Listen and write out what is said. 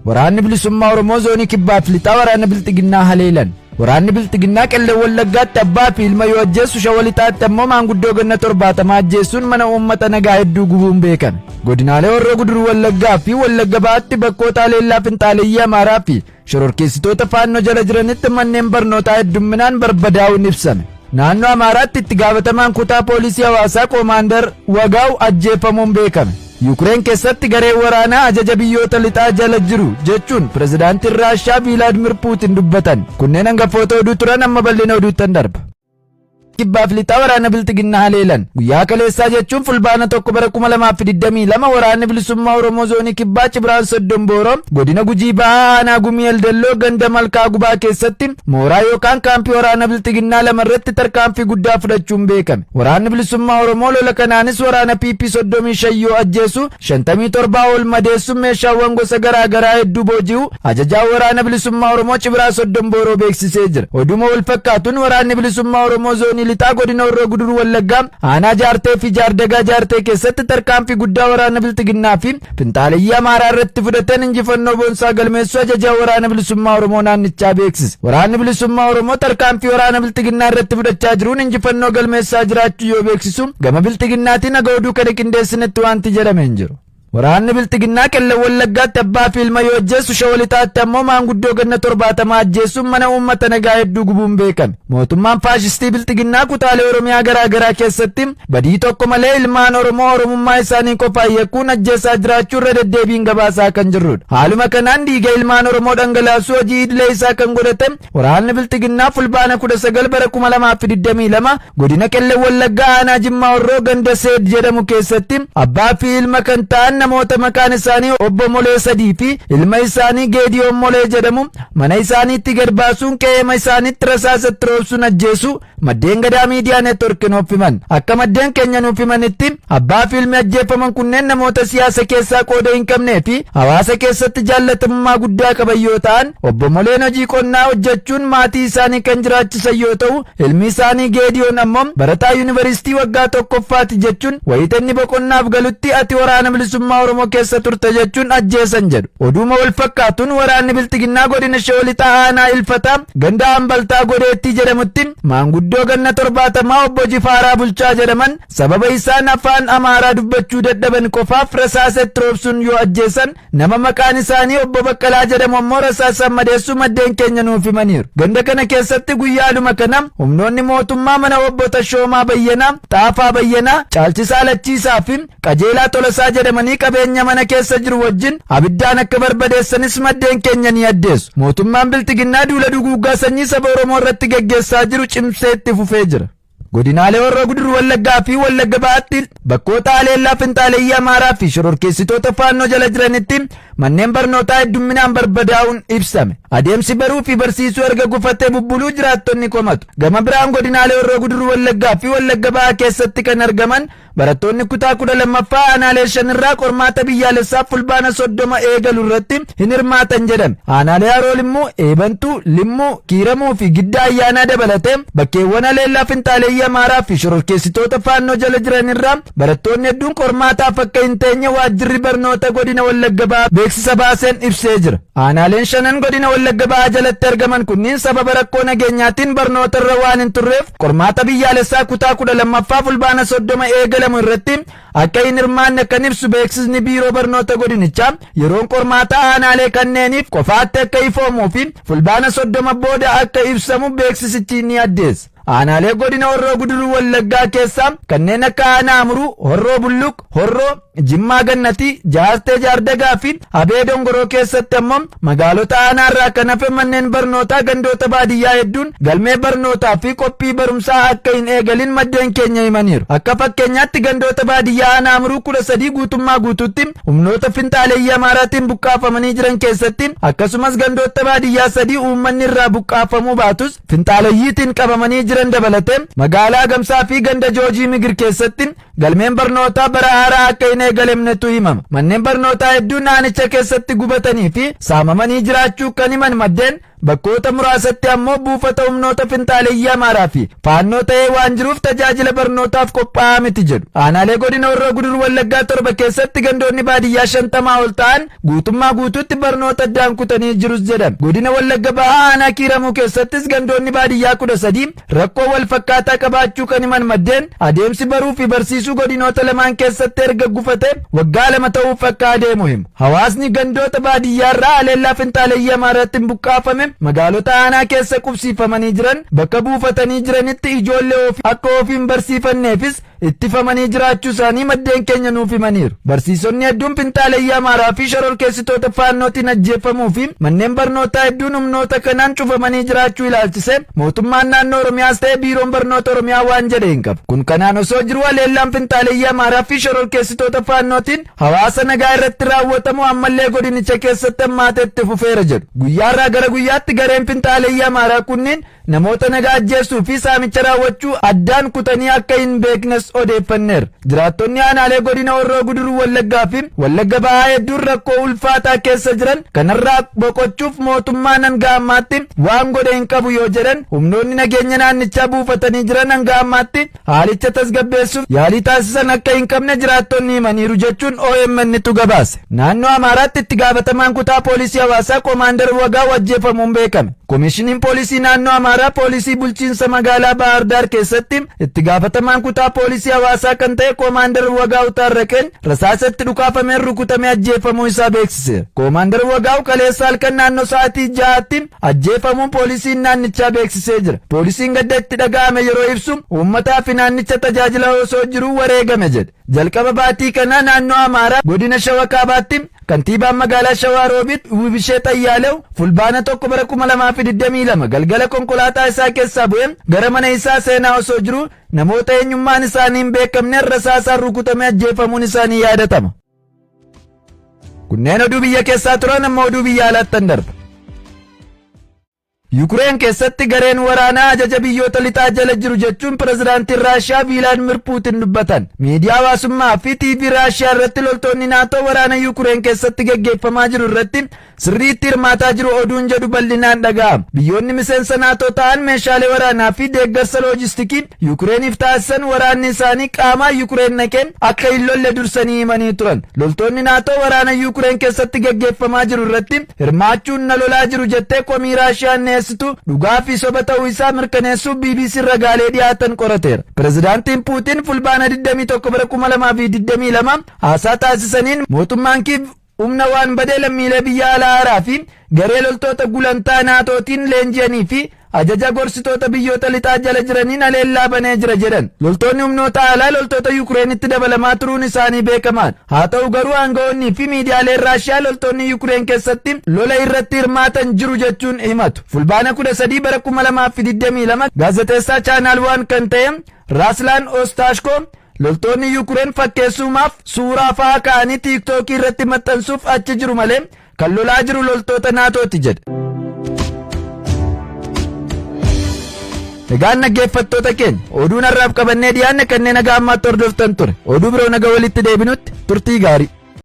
Waraanni Bilisummaa Oromoo Zoonii Kibbaa fi Lixaa waraana Bilxiginnaa haleelan. Waraanni Bilxiginnaa Qellem Wallaggaatti abbaa fi ilma yoo ajjeessu Shawa Lixaatti ammoo maanguddoo ganna 70 ajjeessuun mana uummata nagaa hedduu gubuun beekame. Godinaalee Horroo Guduruu Wallaggaa fi Wallagga Bahaatti bakkoota haleellaa finxaaleyyii Amaaraa fi shororkeessitoota Faannoo jala jiranitti manneen barnootaa heddumminaan barbadaa'uun ibsame. Naannoo Amaaraatti itti gaafatamaan kutaa poolisii hawaasaa Koomaandar Wagaaw ajjeefamuun beekame. Yuukireen keessatti gareen waraanaa ajaja biyyoota lixaa jala jiru jechuun pirezidaantiin Raashaa Viilaadimir Puutin dubbatan. Kunneen hangafoota oduu turan amma bal'ina oduuttan darba. Kibbaaf lixaa waraana Bilxiginnaa haleelan. Guyyaa kaleessaa jechuun Fulbaana 1 bara 2022 waraanni bilisummaa Oromoo zoonii Kibbaa Cibraan Soddom Booroo godina Gujii Bahaa aanaa Gumii Eldelloo ganda Malkaa Gubaa keessatti mooraa yookaan kaampii waraana Bilxiginnaa lama irratti tarkaanfii guddaa fudhachuun beekame. Waraanni bilisummaa Oromoo lola kanaanis waraana PP 35 yoo ajjeesu 57 ol madeessuun meeshaawwan gosa garaa garaa hedduu booji'uu ajajaan waraana bilisummaa Oromoo Cibraa Soddom Booroo beeksisee jira. Oduma wal fakkaatuun waraanni bilisummaa Oromoo zoonii lixaa godina Horroo Guduruu Wallaggaa aanaa Jaartee fi Jaardagaa Jaartee keessatti tarkaanfii guddaa waraana Bilxiginnaa fi finxaaleyyii Amaaraa irratti fudhateen injifannoo boonsaa galmeessuu ajajaa waraana bilisummaa Oromoo naannichaa beeksise. Waraanni bilisummaa Oromoo tarkaanfii waraana Bilxiginnaa irratti fudhachaa jiruun injifannoo galmeessaa jiraachuu yoo beeksisu gama Bilxiginnaatiin haga oduu kana qindeessinetti wanti jedhame hin jiru. Waraanni Bilxiginnaa Qellem Wallaggaatti abbaa fi ilma yoo ajjeessu Shawa Lixaatti ammoo maanguddoo ganna 70 ajjeessuun mana uummata nagaa hedduu gubuun beekame. Mootummaan faashistii Bilxiginnaa kutaalee Oromiyaa garaa garaa keessatti badii tokko malee ilmaan Oromoo Oromummaa isaanii qofaan yakkuun ajjeesaa jiraachuu irra deddeebiin gabaasaa kan jirrudha. Haaluma kanaan dhiiga ilmaan Oromoo dhangalaasuu hojii idilee isaa kan godhate waraanni Bilxiginnaa Fulbaana 19 bara 2022 godina Qellem Wallaggaa aanaa Jimmaa Horroo ganda Seed jedhamu keessatti abbaa fi ilma kan ta'an namoota maqaan isaanii obbo Molee Sadii fi ilma isaanii Geediyoon Molee jedhamu mana isaaniitti gad baasuun qe'eema isaaniitti rasaasa itti roobsuun ajjeesuu maddeen Gadaa Miidiyaa Neetwork nuuf himan. Akka maddeen keenya nuuf himanitti abbaa fi ilmi ajjeefaman kunneen namoota siyaasa keessaa qooda hin qabnee fi hawaasa keessatti jaallatamummaa guddaa qaban yoo ta'an obbo Moleen hojii qonnaa hojjechuun maatii isaanii kan jiraachisan yoo ta'u ilmi isaanii Geediyoon ammoo barataa yuunivarsiitii waggaa tokkoffaati jechuun wayita inni boqonnaaf galutti ati waraana bilisummaa Oromoo keessa turte jechuun ajjeesan jedhu. Oduuma wal fakkaatuun waraanni Bilxiginnaa godina Shawaa Lixaa aanaa Ilfataa ganda Ambaltaa Godeettii jedhamutti maanguddoo ganna 70 obbo Jifaaraa Bulchaa jedhaman sababa isaan afaan Amaaraa dubbachuu dadhaban qofaaf rasaasa itti roobsuun yoo ajjeesan nama maqaan isaanii obbo Baqqalaa jedhamu ammoo rasaasaan madeessuu maddeen keenya nuuf himaniiru. Ganda kana keessatti guyyaadhuma kana humnoonni mootummaa mana obbo Tashoomaa Bayyanaa, Xaafaa Bayyanaa, Caalchisaa Lachiisaa fi Qajeelaa Tolasaa jedhamanii qabeenya mana keessa jiru wajjin abiddaan akka barbadeessanis maddeen keenya ni addeessu. Mootummaan Bilxiginnaa duula duguuggaa sanyii saba Oromoo irratti geggeessaa jiru cimsee itti fufee jira. Godinaalee Horroo Guduruu Wallaggaa fi Wallagga Bahaatti bakkoota haleellaa finxaaleyyii Amaaraa fi shororkeessitoota Faannoo jala jiranitti manneen barnootaa heddumminaan barbadaa'uun ibsame. Adeemsi baruu fi barsiisuu erga gufatee bubbuluu jiraattonni komatu. Gama biraan godinaalee Horroo Guduruu Wallaggaa fi Wallagga Bahaa keessatti kan argaman barattoonni kutaa 12ffaa aanaalee 5 irraa qormaata biyyaalessaa Fulbaana 30 eegalu irratti hin hirmaatan jedhame. Aanaalee Haroo Limmuu, Eebantuu, Limmuu, Kiiramuu fi Giddaa Ayyaanaa dabalatee bakkeewwan haleellaa finxaaleeyyii Amaaraa fi shororkeessitoota Faannoo jala jiran irraa barattoonni hedduun qormaataaf akka hin teenye waajjirri barnoota godina Wallagga Bahaa beeksisa baaseen ibsee jira. Aanaaleen shanan godina Wallagga Bahaa jalatti argaman kunniin sababa rakkoo nageenyaatiin barnoota irra waan hin turreef qormaata biyyaalessaa kutaa 12ffaa Fulbaana 30 eegalamu irratti akka hin hirmaanne kan ibsu beeksisni biiroo barnoota godinichaa yeroon qormaata aanaalee kanneeniif qofaatti akka ifoomuu fi Fulbaana 30 booda akka ibsamu beeksisichi ni addeessa. Aanaalee godina Horroo Guduruu Wallaggaa keessaa kanneen akka aanaa Amuruu, Horroo Bulluq, Horroo, Jimmaa Gannatii, Jaartee Jaardagaa fi Abee Dongoroo keessatti ammoo magaalota aanaarraa kan hafe manneen barnootaa gandoota baadiyyaa hedduun galmee barnootaa fi qophii barumsaa akka hin eegalin maddeen keenya himaniiru. Akka fakkeenyaatti gandoota baadiyyaa aanaa Amuruu 13 guutummaa guutuutti humnoota finxaaleeyyii Amaaraatiin buqqaafamanii jiran keessatti akkasumas gandoota baadiyyaa 3 uummanni irraa buqqaafamuu baatus finxaaleyyiitiin qabamanii jiran dabalatee magaalaa Agamsaa fi ganda Joojii Migir keessatti galmeen barnootaa bara haaraa akka hin eegalemnetu himama. Manneen barnootaa hedduun naannicha keessatti gubatanii fi saamamanii jiraachuu kan himan maddeen Bakkoota muraasatti ammoo buufata humnoota finxaaleyyii Amaaraa fi Faannoo ta'ee waan jiruuf tajaajila barnootaaf qophaa'aa miti jedhu. Aanaalee godina Horroo Guduruu Wallaggaa 7 keessatti gandoonni baadiyyaa 50 ol ta'an guutummaa guutuutti barnoota addaan kutanii jirus jedhame. Godina Wallagga Bahaa aanaa Kiiramuu keessattis gandoonni baadiyyaa 13 rakkoo wal fakkaataa qabaachuu kan himan maddeen, adeemsi baruu fi barsiisuu godinoota lamaan keessatti erga gufate waggaa 2 ta'uuf akka adeemu himu. Hawaasni gandoota baadiyyaarraa haleellaa finxaaleyyii Amaaraatiin buqqaafame magaalota aanaa keessa qubsiifamanii jiran bakka buufatanii jiranitti ijoollee ofii akka ofii hin barsiifanneefis ittifamanii jiraachuu isaanii maddeen keenya nuuf himaniiru. Barsiisonni hedduun finxaaleyyii Amaaraa fi shororkeessitoota Faannootiin ajjeefamuu fi manneen barnootaa hedduun humnoota kanaan cufamanii jiraachuu ilaalchisee mootummaan naannoo Oromiyaas ta'e Biiroon Barnoota Oromiyaa waan jedhe hin qabu. Kun kanaan osoo jiruu haleellaan finxaaleyyii Amaaraa fi shororkeessitoota Faannootiin hawaasa nagaa irratti raawwatamu ammallee godinicha keessatti hammaatee itti fufeera jedhu. Guyyaarraa gara guyyaatti gareen finxaaleyyii Amaaraa kunniin namoota nagaa ajjeessuu fi saamicha raawwachuu addaan kutanii akka hin beeknes odeeffanneerra. Jiraattonni aanaalee godina Horroo Guduruu Wallaggaa fi Wallagga Bahaa hedduun rakkoo ulfaataa keessa jiran kanarraa boqochuuf mootummaan hanga ammaatti waan godhe hin qabu yoo jedhan humnoonni nageenya naannichaa buufatanii jiran hanga ammaatti haalicha tasgabbeessuuf yaalii taasisan akka hin qabne jiraattonni himaniiru jechuun OMN'tu gabaase. Naannoo Amaaraatti itti gaafatamaan kutaa poolisii Hawaasaa Komaandar Wagaaw ajjeefamuun beekame. Komishiniin Poolisii Naannoo Amaaraa poolisii bulchiinsa magaalaa Baahar Daar keessatti itti gaafatamaan kutaa poolisii Hawaasaa kan ta'e Komaandar Wagaaw Taarraqeen rasaasa itti dhukaafameen rukutamee ajjeefamuu isaa beeksiseera. Komaandar Wagaaw kaleessa halkan naannoo sa'aatii 6tti ajjeefamuun poolisiin naannichaa beeksisee jira. Poolisiin gadda itti dhaga'ame yeroo ibsu uummataa fi naannicha tajaajila osoo jiruu wareegame jedhe. Jalqaba baatii kanaa naannoo Amaaraa godina Shawa Kaabaatti kantiibaan magaalaa Shawaa Roobiit Wubisheet Ayyaalew Fulbaana 1 bara 2022 galgala konkolaataa isaa keessaa bu'ee gara mana isaa seenaa osoo jiruu namoota eenyummaan isaanii hin beekamneen rasaasaan rukutamee ajjeefamuun isaa ni yaadatama. Kunneen oduu biyya keessaa turan amma oduu biyya alaattan darba. Yukureen keessatti gareen waraanaa ajaja biyyoota lixaa jala jiru jechuun pirezidaantiin Raashiyaa Viilaadmir Puutin dubbatan. Miidiyaa hawaasummaa fi TV Raashiyaa irratti loltoonni Naatoo waraana Yukureen keessatti gaggeeffamaa jiru irratti sirriitti hirmaataa jiru oduun jedhu bal'inaan dhaga'ama. Biyyoonni miseensa Naatoo ta'an meeshaalee waraanaa fi deeggarsa loojistikii Yukureeniif taasisan waraanni isaanii qaamaan Yukureen dhaqee akka hin lolle dursanii himanii turan. Loltoonni Naatoo waraana Yukureen keessatti gaggeeffamaa jiru irratti hirmaachuun na lolaa jiru jettee komii Raashiyaan dhiyeessitu dhugaa fi soba ta'uu isaa mirkaneessuuf BBC'n ragaalee dhiyaatan qorateera. Pirezidaantiin Puutiin Fulbaana 21 bara 2022 haasaa taasisaniin mootummaan Kiiv humna waan badee lammiilee biyya alaa haaraa fi garee loltoota gulantaa Naatootiin leenji'anii fi ajaja gorsitoota biyyoota lixaa jala jiraniin haleellaa banee jira jedhan. Loltoonni humnoota alaa loltoota Yukireenitti dabalamaa turuun isaanii beekamaadha. Haa ta'u garuu aanga'oonnii fi miidiyaaleen Raashiyaa loltoonni Yukireen keessatti lola irratti hirmaatan jiru jechuun himatu. Fulbaana 13 bara 2022 gaazexeessaa Chaanaal Waan kan ta'e Raaslaan Ostaashkoo loltoonni Yukireen fakkeessuumaaf suuraa fa'aa ka'anii Tiiktookii irratti maxxansuuf achi jiru malee kan lolaa jiru loltoota Naatooti jedhe. Egaan dhaggeeffattoota keenya oduun har'aaf qabannee dhiyaanne kanneen haga ammaatti hordoftan ture. Oduu biroo naga walitti deebinutti turtii gaarii.